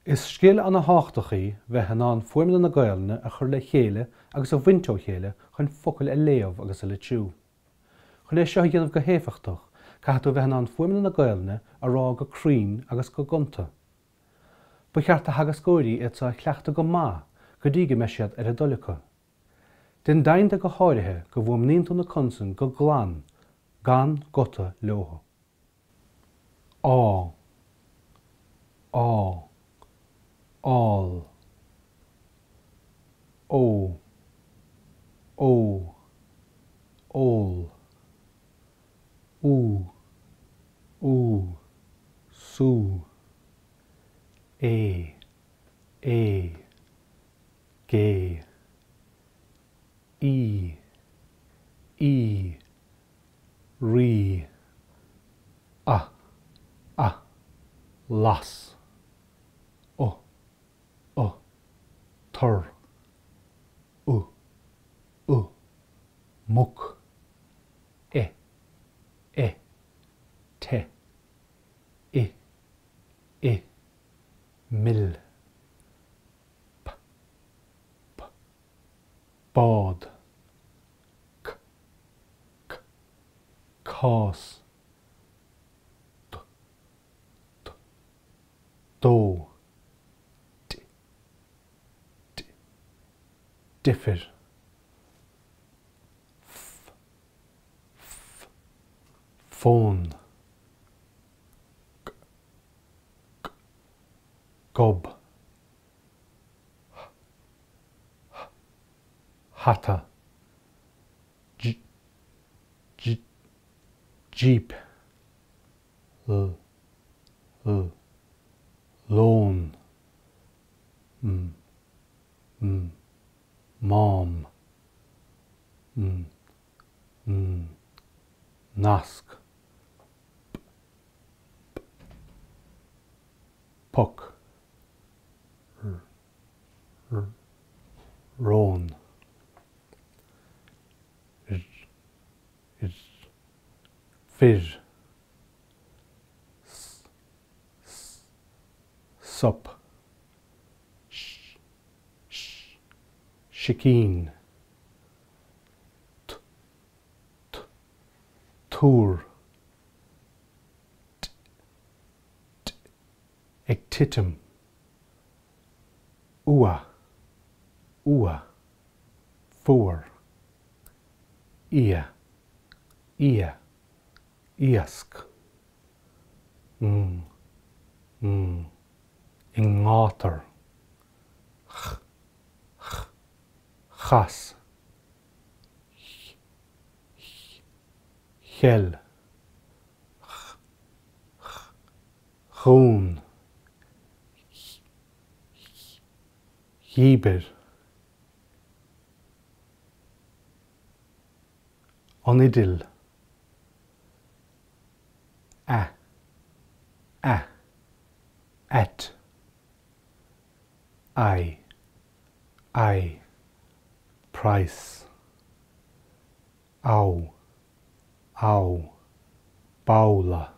Is scil ana-thábhachtach í bheith in ann fuaimeanna na Gaelainne a chur le chéile agus a bhaint ó chéile chun focail a léamh agus a litriú. Chun é seo a dhéanamh go héifeachtach, caithfidh tú bheith in ann fuaimeanna na Gaelainne a rá go cruinn agus go gonta. Ba cheart do theagascóirí iad seo a chleachtadh go maith go dtí go mbeidh siad ar a dtoil acu. Déan deimhin de go háirithe go bhfuaimníonn tú na consain go glan, gan guta leo. Á. Á. Ál. Ó. Ó. Ól. Ú. Ú. Sú. É. É. Gé. Í. Í. Rí. A. A. Las. U. U. Tur. U. U. Muc. E. E. Te. I. I. Mil. P. P. Bád. C. C. Cás. D. D. Dó. D. D. Difir. F. F. Fón. G. G. Gob. H. H. Hata. J. J. Jíp. L. L. Lón. M. M. Mám. N. N. Nasc. P. P. Poc. R. R. Rón. R. R. Fir. S. S. Sop. S. S. Sicín. T. T. Tuar. T. T. Ag titim. Ua. Ua. Fuar. Ia. Ia. Iasc. Ng. Ng. I ngátar. Ch. Ch. Chas. Ch. Ch. Cheil. Ch. Ch. Dhún. Ch. Ch. Dhíbir. An fhidil. A. A. Ait. I. I. Praghas. Au. Au. Babhla.